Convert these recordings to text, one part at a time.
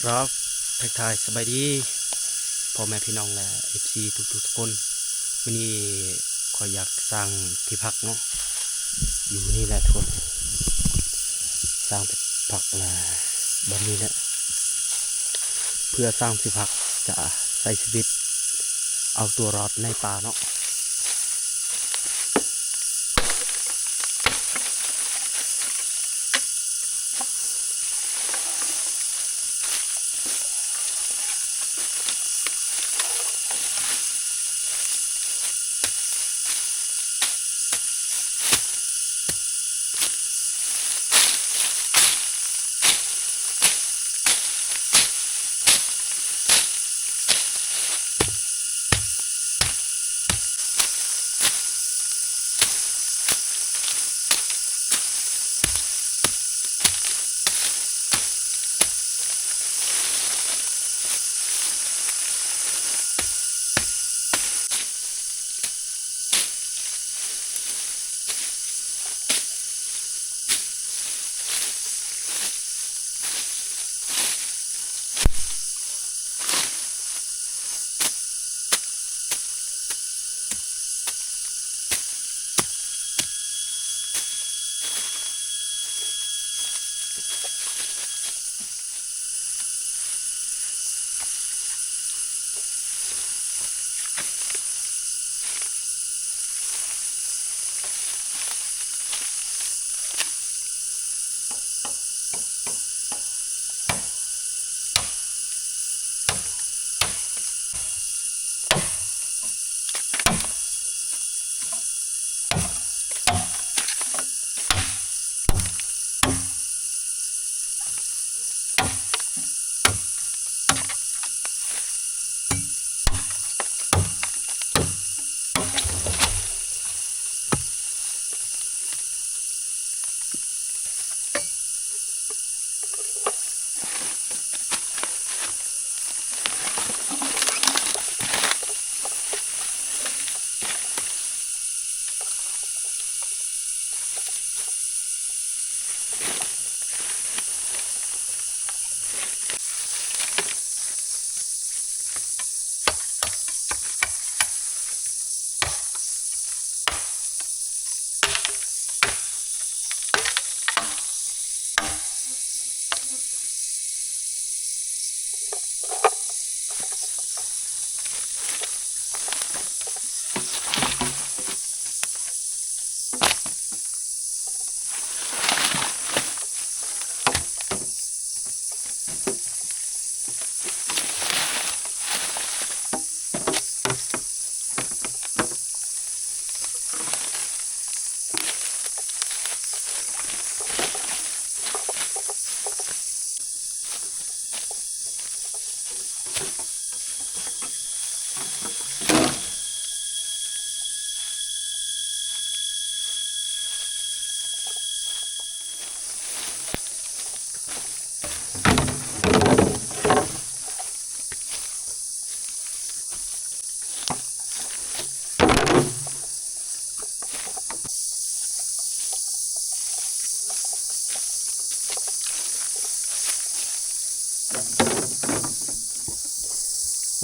ครับ ทักทายสบายดีพ่อแม่พี่น้องและเอฟซีทุกๆคน มื้อนี้ข้อยอยากสร้างที่พักเนาะ อยู่นี่แหละทุกคน สร้างที่พักนะ บ่อนนี้แหละ เพื่อสร้างที่พักจะใช้ชีวิตเอาตัวรอดในป่าเนาะ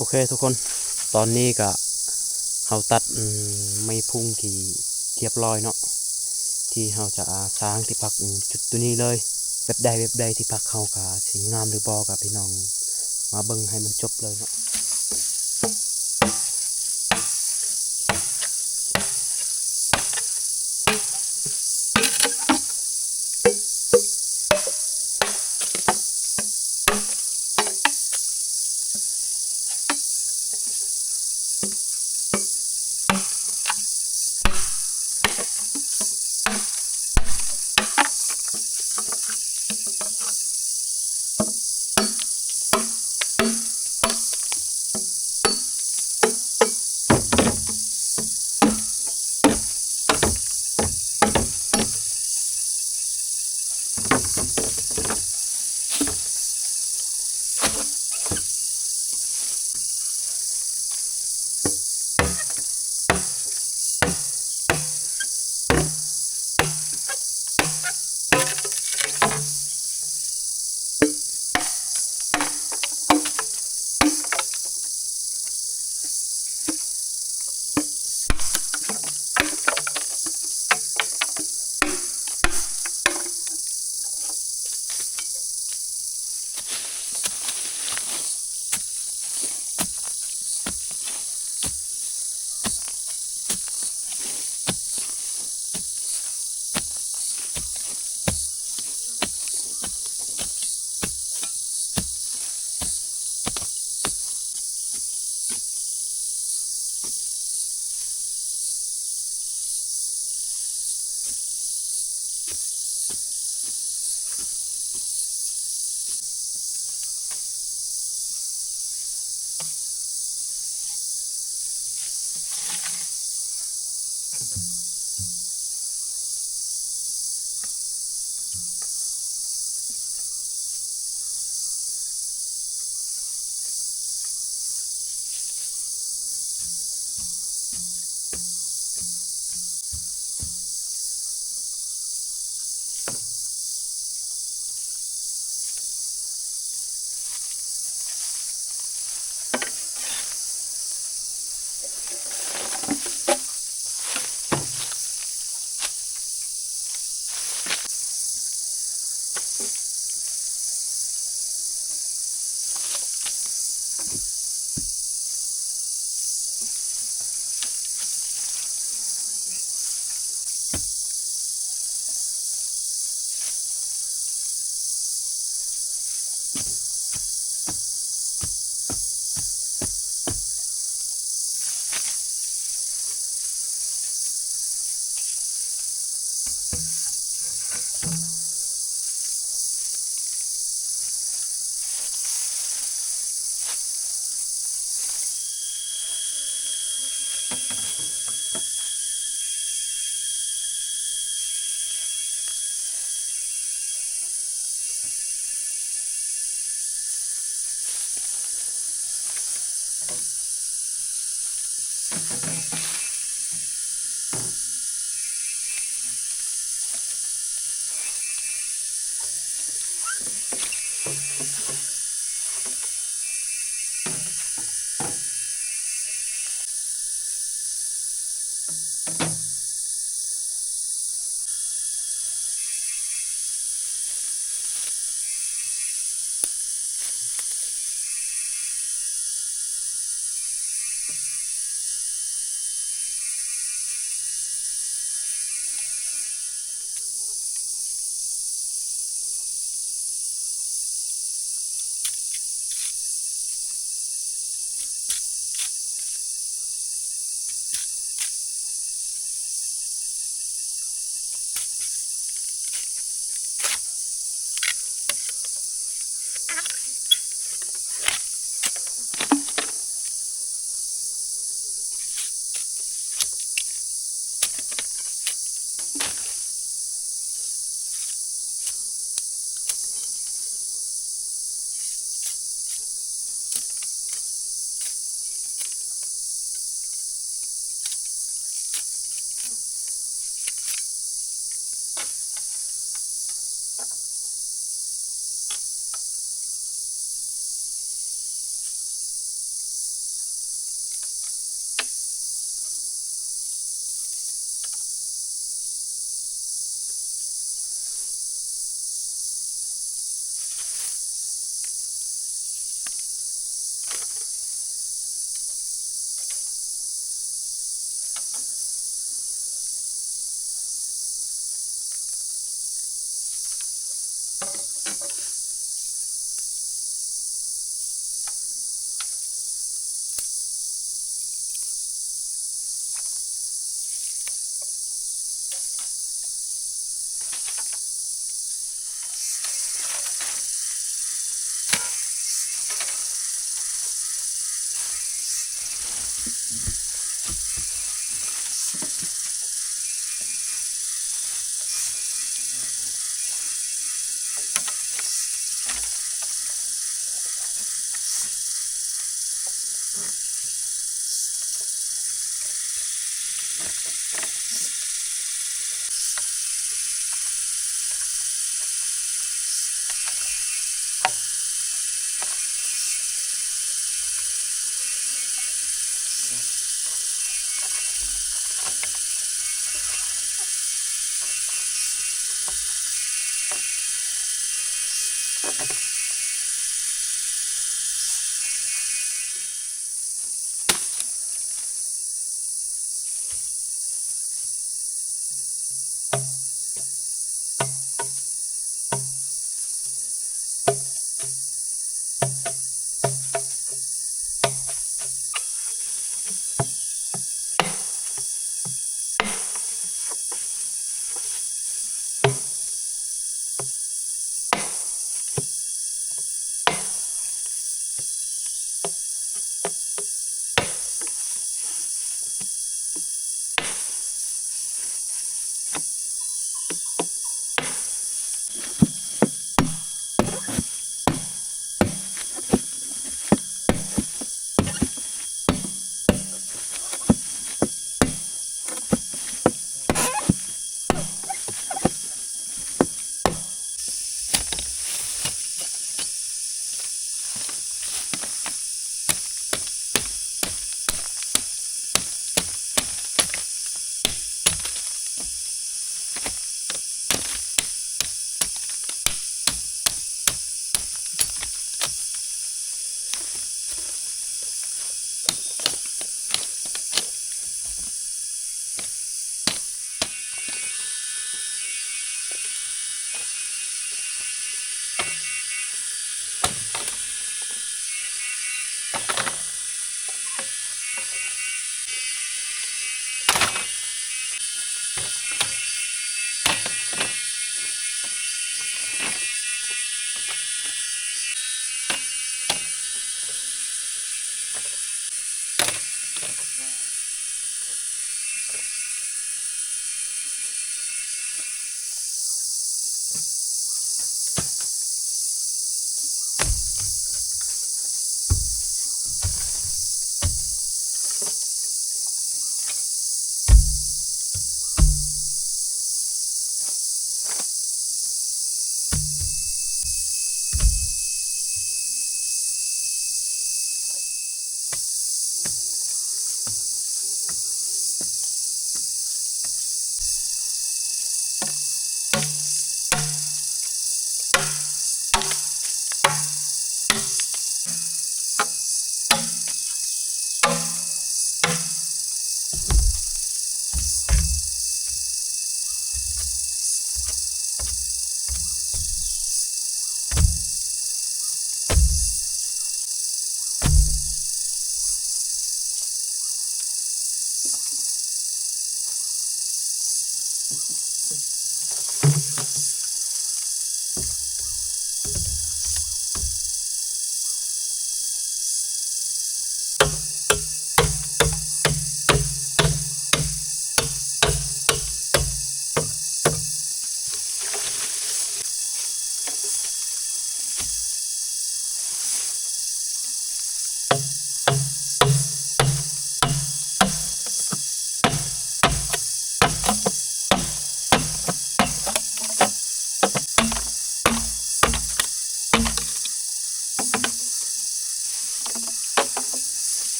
โอเคทุกคน ตอนนี้ก็เฮาตัด อืม ไม้พุงที่เรียบร้อยเนาะ ที่เฮาจะ อ่า สร้างที่พัก อืม จุดตัวนี้เลย แบบใดแบบใดที่พักเฮาก็สิงามหรือบ่ก็พี่น้องมาเบิ่งให้มันจบเลยเนาะ โ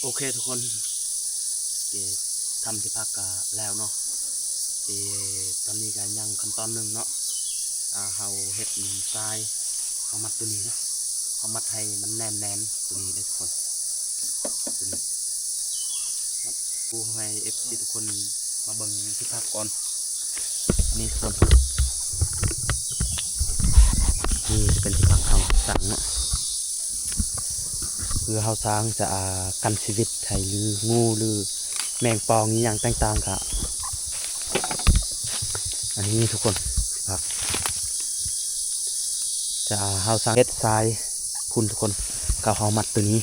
ໂອເຄທຸກຄົນ ເອີ ທຳທີ່ພັກກະແລ້ວເນາະ ເອີ ຕອນນີ້ກະຍັງຂັ້ນຕອນໜຶ່ງເນາະ ອ່າ ເຮົາເຮັດຊາຍ ເຮົາມັດໂຕນີ້ເນາະ ເຮົາມັດໃຫ້ມັນແໜ້ນໆ ໂຕນີ້ເດີທຸກຄົນ ໂຕນີ້ ໃຫ້ເອັຟຊີທຸກຄົນມາເບິ່ງທີ່ພັກກ່ອນ ນີ້ທຸກຄົນ ນີ້ຈະເປັນທີ່ພັກເຮົາສ້າງເນາະ ເພື່ອເຮົາສ້າງຈະ ອ່າ ກັນຊີວິດໄພ ຫຼື ງູ ຫຼື ແມງປ່ອງອີ່ຫຍັງຕ່າງໆ ກະ ອັນນີ້ທຸກຄົນ ທີ່ພັກ ຈະ ເຮົາສ້າງເຮັດຊາຍພຸ້ນທຸກຄົນ ກະເຮົາມັດໂຕນີ້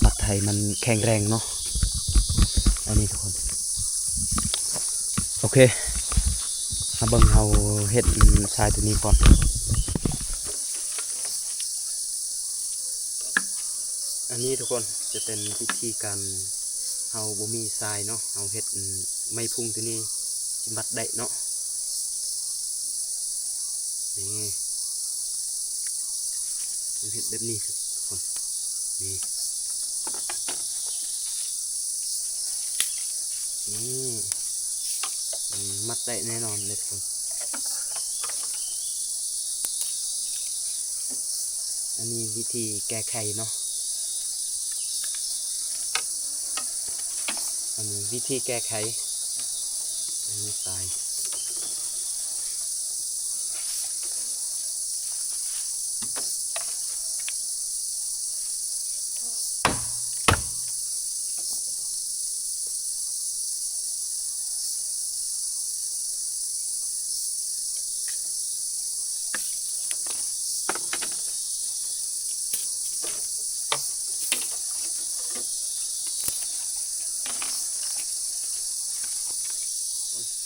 ມັດໃຫ້ມັນແຂງແຮງເນາະ ອັນນີ້ທຸກຄົນ ໂອເຄ ມາເບິ່ງເຮົາເຮັດຊາຍໂຕນີ້ກ່ອນ. ອັນນີ້ທຸກຄົນຈະເປັນວິທີການ ເຮົາບໍ່ມີຊາຍເນາະ ເຮົາເຮັດໄມ້ພຸງໂຕນີ້ຊິມັດໄດ້ເນາະ ນີ້ ເຮັດແບບນີ້ທຸກຄົນ ນີ້ ນີ້ ມັດໄດ້ແນ່ນອນເລີຍທຸກຄົນ. ອັນນີ້ວິທີແກ້ໄຂເນາະ ອັນນີ້ວິທີແກ້ໄຂ ອັນນີ້ຊາຍ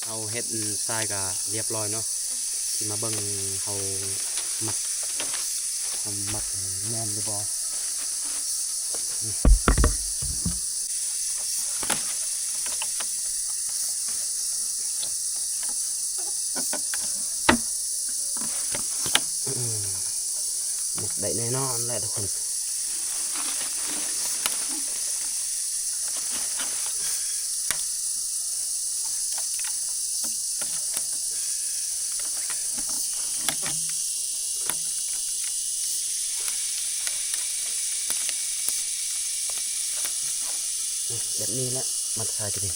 ເຮົາເຮັດຊາຍກະລຽບລ້ອຍເນາະ ຊິມາເບິ່ງເຮົາມັດ ເຮົາມັດແໜ້ນຫຼືບໍ່. ມັດໄດ້ແນ່ນອນແຫຼະທຸກຄົນ. ແບບນີ້ແຫຼະ ມັດຊາຍໂຕນີ້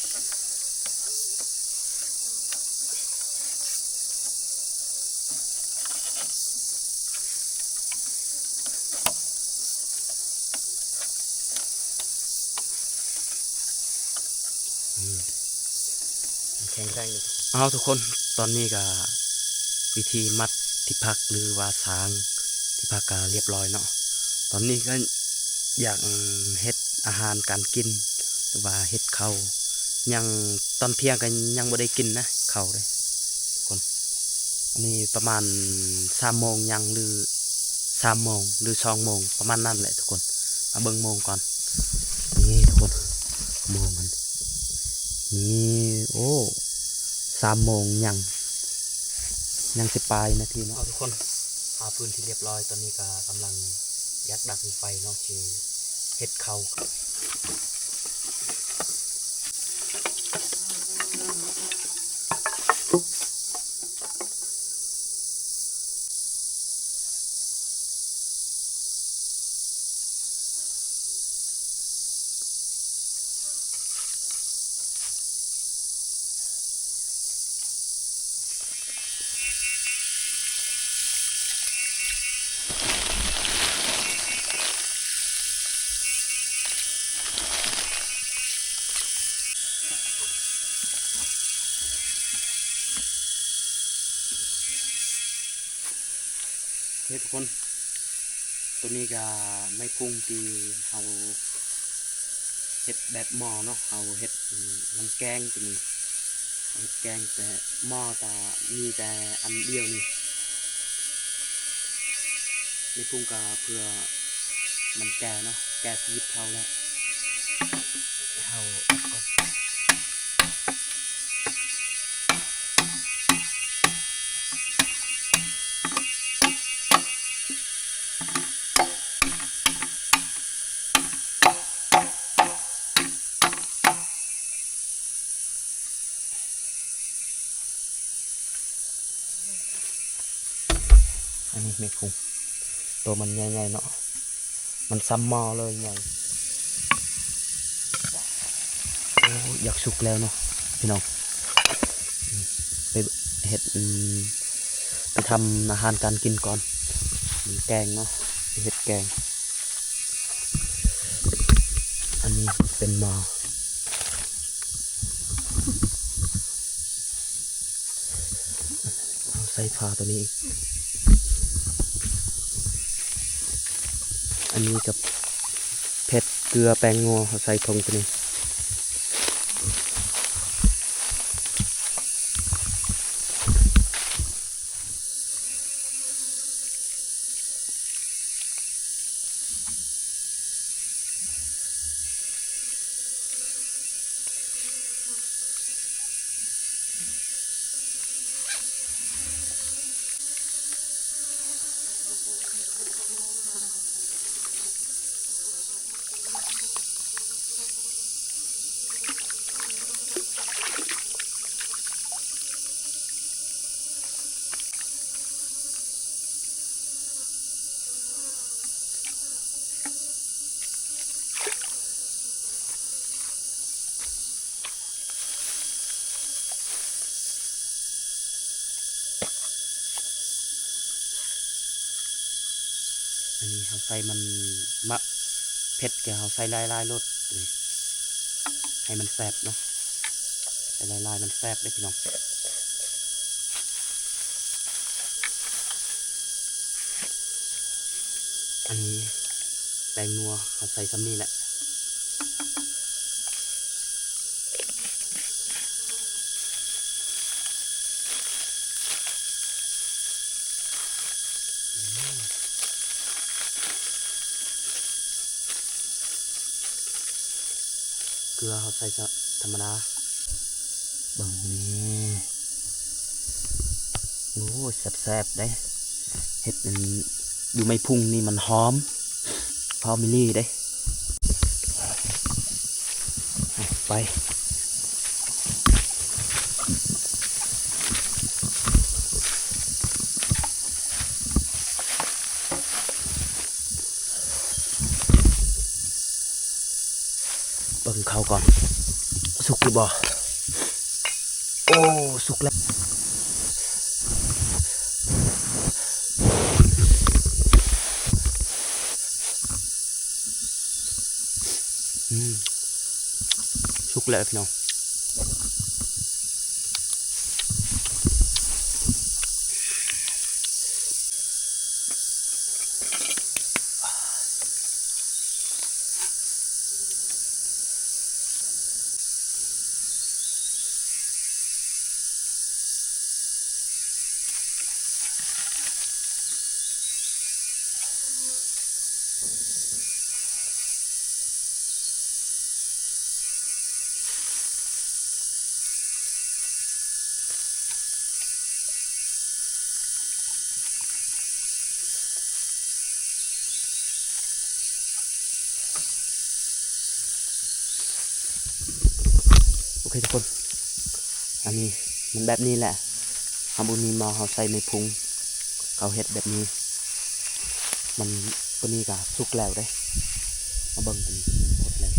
ອືມ ແຂງແຮງເດີ. ເອົາ ທຸກຄົນ ຕອນນີ້ກະວິທີມັດທີ່ພັກ ຫຼືວ່າສ້າງທີ່ພັກກະລຽບລ້ອຍເນາະ. ຕອນນີ້ກະຢາກເຮັດອາຫານການກິນ ຫຼືວ່າເຮັດເຂົ້າ ຍັງ ຕອນທ່ຽງກະຍັງບໍ່ໄດ້ກິນນະ ເຂົ້າເດ້ທຸກຄົນ. ອັນນີ້ປະມານສາມໂມງຍັງ ຫຼື ສາມໂມງ ຫຼື ສອງໂມງ ປະມານນັ້ນແຫຼະທຸກຄົນ. ມາເບິ່ງໂມງກ່ອນ. ນີ້ທຸກຄົນ ໂມງມັນ ນີ້ ໂອ້ ສາມໂມງຍັງ ຍັງສິບປາຍນາທີເນາະ. ເອົາ ທຸກຄົນ ຫາຟືນທີ່ລຽບລ້ອຍ ຕອນນີ້ກະກຳລັງຢາກດັງໄຟເນາະ ທີ່ເຮັດເຂົ້າ. ເຮັດທຸກຄົນ ໂຕນີ້ກະໄມ້ພຸງທີ່ເຮົາເຮັດແບບໝໍ້ເນາະ ເຮົາເຮັດ ອືມ ມັນແກງໂຕນີ້ ເຮັດແກງ ແຕ່ໝໍ້ກະມີແຕ່ອັນດຽວນີ້ ໄມ້ພຸງກະເພື່ອມັນແກ່ເນາະ ແກ່ຊີວິດເຮົາແຫຼະ ເຮົາອັດກ່ອນ. ໂ ແມງພຸງ ໂຕມັນໃຫຍ່ໆເນາະ ມັນສ່ຳໝໍ້ເລີຍ ໃຫຍ່. ໂອ້ ຢາກສຸກແລ້ວເນາະພີ່ນ້ອງ. ໄປເຮັດ ອືມ ໄປທຳອາຫານການກິນກ່ອນ ມັນແກງເນາະ ໄປເຮັດແກງ. ອັນນີ້ເປັນໝໍ້ ເຮົາໃສ່ຝາໂຕນີ້ອີກ. ອັນນີ້ກໍເຜັດ ເກືອ ແປ້ງນົວ ເຮົາໃສ່ຖົງໂຕນີ້. ອັນນີ້ເຮົາໃສ່ມັນ ມັກເຜັດ ກໍເຮົາໃສ່ຫຼາຍໆໂລດ ໃຫ້ມັນແຊບເນາະ. ໃສ່ຫຼາຍໆມັນແຊບເດ້ພີ່ນ້ອງ. ອັນນີ້ແປ້ງນົວ ເຮົາໃສ່ຊ່ຳນີ້ແຫຼະ. ເກືອເຮົາໃສ່ທຳມະດາ. ເບິ່ງແນ່ ໂອ້ ແຊບໆເດ້. ເຮັດອັນຢູ່ໄມ້ພຸງນີ້ມັນຫອມ ຫອມອີ່ຫຼີເດ້. ໄປ ເບິ່ງເຂົ້າກ່ອນ ສຸກຫຼືບໍ່? ໂອ້ ສຸກແລ້ວ. ອືມ ສຸກແລ້ວພີ່ນ້ອງ. ໂອເຄທຸກຄົນ ອັນນີ້ມັນແບບນີ້ແຫຼະ ເຮົາບໍ່ມີໝໍ້ ເຮົາໃສ່ໄມ້ພຸງ ເຂົາເຮັດແບບນີ້ ມັນ ໂຕນີ້ກະສຸກແລ້ວເດ້. ມາເບິ່ງໂຕນີ້ ໝົດແລ້ວ.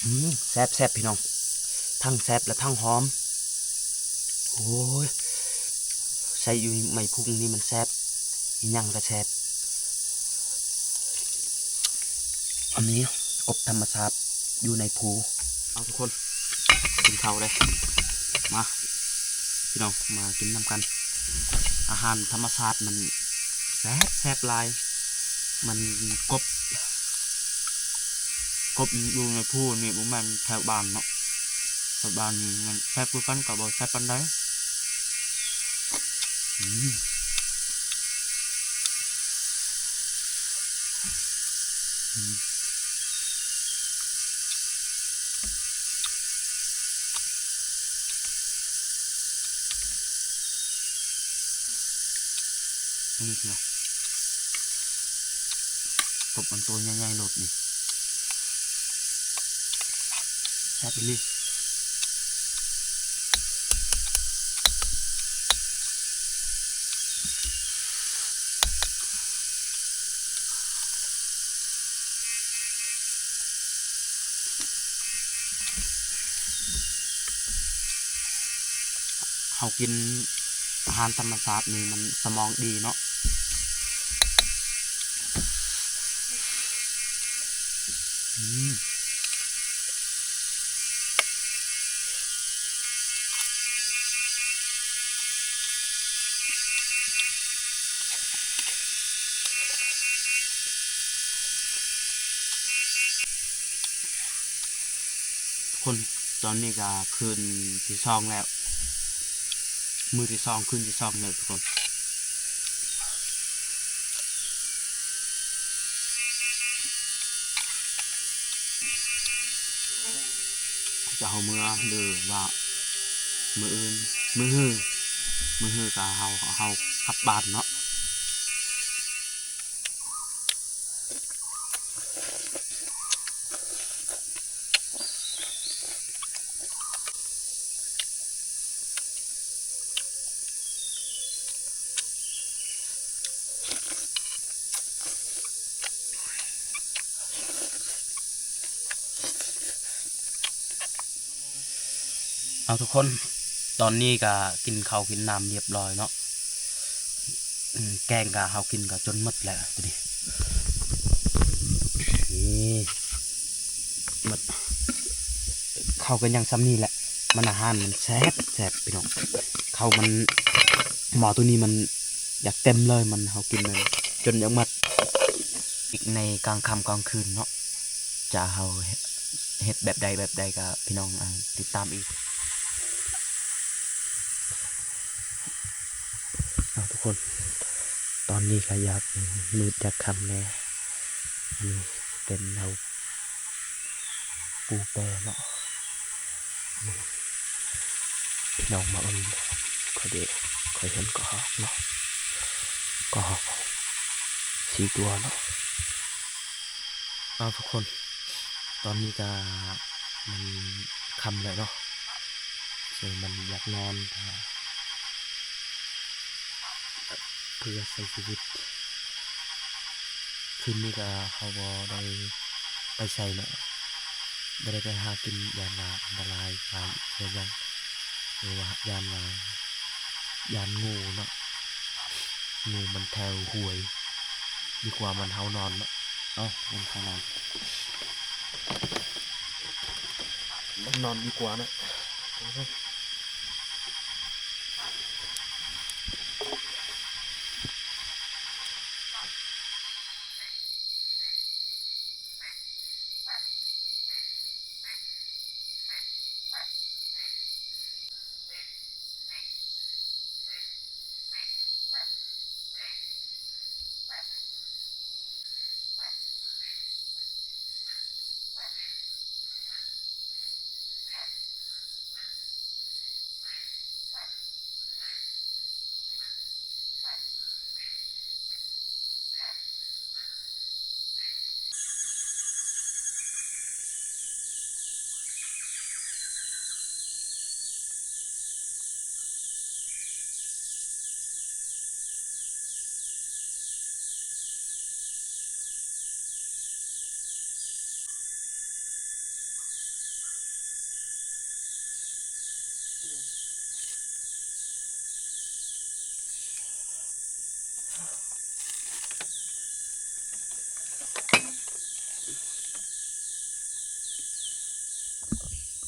ອືມ ແຊບໆ ພີ່ນ້ອງ ທັງແຊບ ແລະ ທັງຫອມ. ໂອ້ຍ ໃສ່ຢູ່ໄມ້ພຸງນີ້ມັນແຊບ ອີ່ຫຍັງກໍແຊບ. ອັນນີ້ກົບທຳມະຊາດຢູ່ໃນພູ. ເອົາທຸກຄົນ ກິນເຂົ້າເດີ້ ມາ ພີ່ນ້ອງ ມາກິນນຳກັນ. ອາຫານທຳມະຊາດມັນແຊບ ແຊບຫຼາຍ. ມັນກົບ ກົບຢູ່ໃນພູນີ້ ບໍ່ແມ່ນແຖວບ້ານເນາະ. ແຖວບ້ານນີ້ມັນແຊບຄືກັນ ກໍບໍ່ແຊບປານໃດ. ອືມ ອືມ ນີ້ເນາະ ກົບອັນໂຕໃຫຍ່ໆໂລດນີ້ ແຊບອີ່ຫຼີ. ເຮົາກິນອາຫານທຳມະຊາດນີ້ມັນສະໝອງດີເນາະ. ອືມ ຄົນ ຕອນນີ້ກໍຄືນທີສອງແລ້ວ ມື້ທີສອງ ຄືນທີສອງແລ້ວທຸກຄົນ. ຈະເຮົາເມືອ ຫຼືວ່າມື້ອື່ນ ມື້ຮື ມື້ຮືກະເຮົາ ເຮົາກັບບ້ານເນາະ. ເອົາທຸກຄົນ ຕອນນີ້ກະກິນເຂົ້າກິນນ້ຳລຽບລ້ອຍເນາະ. ອືມ ແກງກະເຮົາກິນກະຈົນໝົດແລ້ວໂຕນີ້ ນີ້ ໝົດ. ເຂົ້າກໍຍັງຊ່ຳນີ້ແຫຼະ ມັນ ອາຫານມັນແຊບ ແຊບພີ່ນ້ອງ. ເຂົ້າມັນ ໝໍ້ໂຕນີ້ມັນຢາກເຕັມເລີຍ ມັນ ເຮົາກິນນັ້ນຈົນຢາກໝົດ. ອີກໃນກາງຄ່ຳກາງຄືນເນາະ ຈະເຮົາເຮັດແບບໃດ ແບບໃດກໍພີ່ນ້ອງ ອ່າ ຕິດຕາມອີກ. ເອົາທຸກຄົນ ຕອນນີ້ກໍຢາກມືດຢາກຄ່ຳແດ່. ອັນນີ້ເປັນເຮົາປູແປເນາະ ພີ່ນ້ອງມາເບິ່ງ ຂ້ອຍເດ ຂ້ອຍເຫັນກະຮອກເນາະ ກະຮອກສີ່ຕົວເນາະ. ເອົາທຸກຄົນ ຕອນນີ້ກະມັນຄ່ຳແລ້ວເນາະ ເຊິ່ງມັນຢາກນອນ ເພື່ອໃຊ້ຊີວິດ. ຄືນນີ້ກະເຮົາບໍ່ໄດ້ໄປໃສເນາະ ບໍ່ໄດ້ໄປຫາກິນ ຢ້ານວ່າອັນຕະລາຍ ຫາເຮັດຫຍັງ ຫຼືວ່າຢ້ານວ່າ ຢ້ານງູເນາະ ງູມັນແຖວຫ້ວຍ ດີກວ່າມັນເຮົານອນເນາະ. ເອົາ ມັນເຮົານອນ ມັນນອນດີກວ່າເນາະ.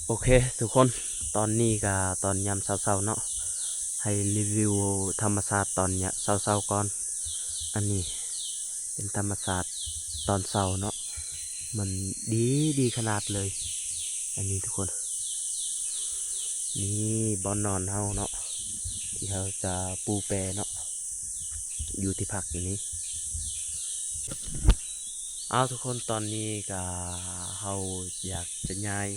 ໂອເຄທຸກຄົນ, ຕອນນີ້ກະຕອນຍາມເຊົ້າໆເນາະ, ໃຫ້ຣີວິວທຳມະຊາດຕອນຍາມເຊົ້າໆກ່ອນ. ອັນນີ້ເປັນທຳມະຊາດຕອນເຊົ້າເນາະ, ມັນດີ ດີຂະໜາດເລີຍ. ອັນນີ້ທຸກຄົນ, ນີ້ບ່ອນນອນເຮົາເນາະ ທີ່ເຮົາຈະປູແປເນາະ ຢູ່ທີ່ພັກຢູ່ນີ້. ເອົາທຸກຄົນ, ຕອນນີ້ກະເຮົາຢາກຈະຍ້າຍ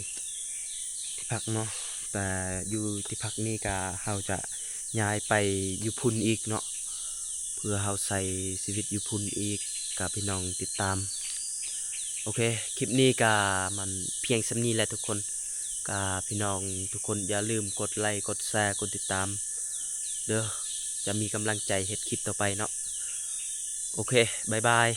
ທີ່ພັກເນາະ, ແຕ່ຢູ່ທີ່ພັກນີ້ກະເຮົາຈະຍ້າຍໄປຢູ່ພຸ້ນອີກເນາະ ເພື່ອເຮົາໃຊ້ຊີວິດຢູ່ພຸ້ນອີກ, ກະພີ່ນ້ອງຕິດຕາມ. ໂອເຄ, ຄລິບນີ້ກະມັນພຽງສ່ຳນີ້ແຫຼະທຸກຄົນ. ກະພີ່ນ້ອງທຸກຄົນຢ່າລືມກົດໄລ ກົດແຊ ກົດຕິດຕາມເດີ້, ຈະມີກຳລັງໃຈເຮັດຄລິບຕໍ່ໄປເນາະ. ໂອເຄ, ບາຍບາຍ.